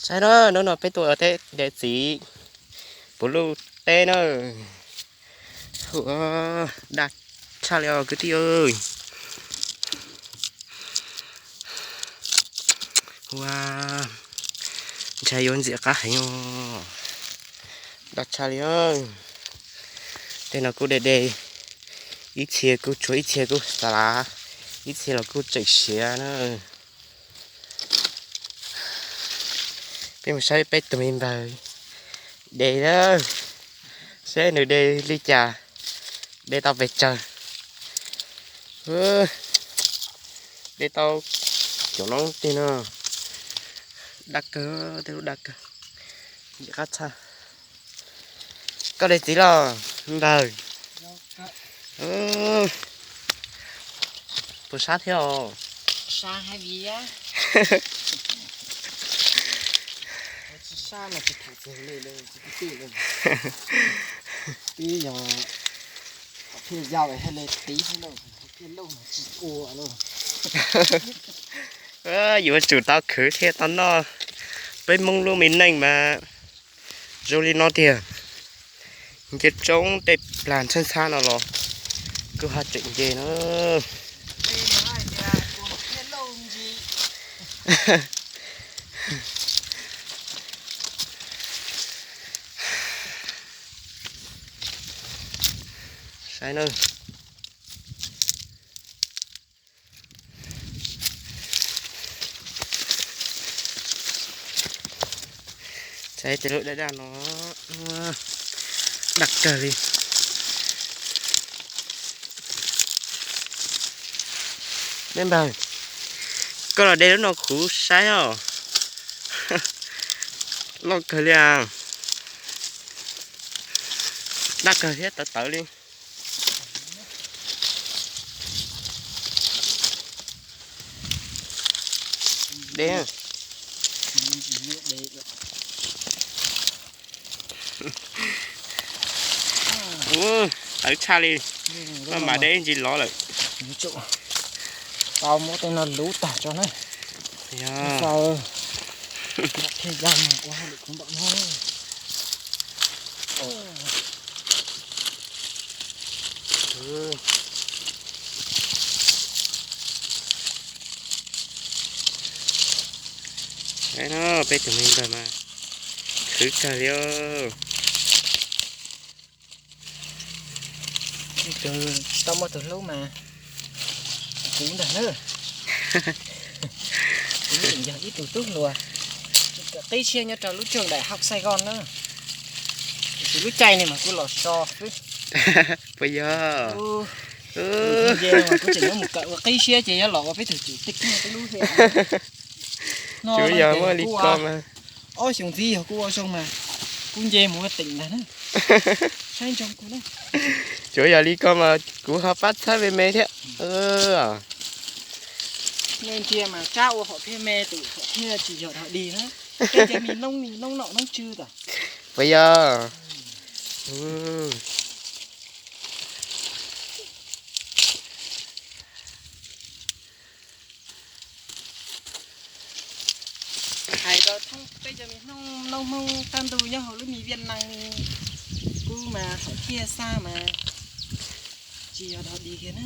Saib na, hnub no peb tuaj ua teb de txiv puv luj teb na. Ua daj tshaj li os kwv tij. Ua ntshai yuav ntxim qab heev os. Daj tshaj li. Tej no kuj de de, ib txhia kuj tshuav, ib txhia kuj xav lav, ib txhia los kuj tseem siav na. Peb mus saib peb tus me npawg de na, saib nws de li cas, de tau pes tsawg. De tau cov noob tiag no, daj kawg, tej lub daj kawg, ntxim qab tshaj. Koj de txiv los npawg? Puas sab thiab os? Tsis sab mas tsis tham txog li, tsis kwv tij li. Twb yog thiaj yau haj li tiv thiab lauj, thiaj lauj mas tsis ua lauj. Yuav tsum tau khwv thiaj tau noj. Peb Hmoob lub me neej mas zoo li no tiag. Nce roob tej plag ntxhab ntxhab no los kuj haj tseem nce na. Saib na. Saib tej lub daj daj no, daj kawg li. Npawg, koj los de lub no kuv saib os. Loj kawg li as. Daj kawg thiab tawv tawv li. De. Tawv tshaj li. Maj mam de ntsis lov lawm. Tau muab tej no luv tag tso na. Yog. Thiaj yog ua hauj lwm kuv npaum no. Peb tus me ntawd mas khwv kawg li. Tsis tau muaj tus hlub mas kuv ntag na. Kuv tseem yog ib tug tub hluas kawm qib siab nyob rau lub trường đại học Sài Gòn na. Tiam sis lub caij no mas kuv los so xwb. Puas yog? Kuv tseem yuav mus kawm ua qib siab ces yuav los ua peb tug chủ tịch peb lub huyện. Tsuav yog muaj li ko mas. Ob xyoos ntxiv yog kuv ua zoo mas kuv nce mus ua tỉnh ntag na. Saib ntsoov kuv na. Tsuav yog li ko mas kuv ho pab txhawb me me thiab. Nej ntsia mas Tsab ua hom phiaj me tus hom phiaj tsis yog dog dig na. Peb cov me noob, noob nom noob tswv tas. Puas yog? Hais rau thoob peb cov me noob Hmoob qab ntuj nyob hauv lub me Việt Nam kuv mas hom phiaj xa mas tsis yog dog dig kiag na.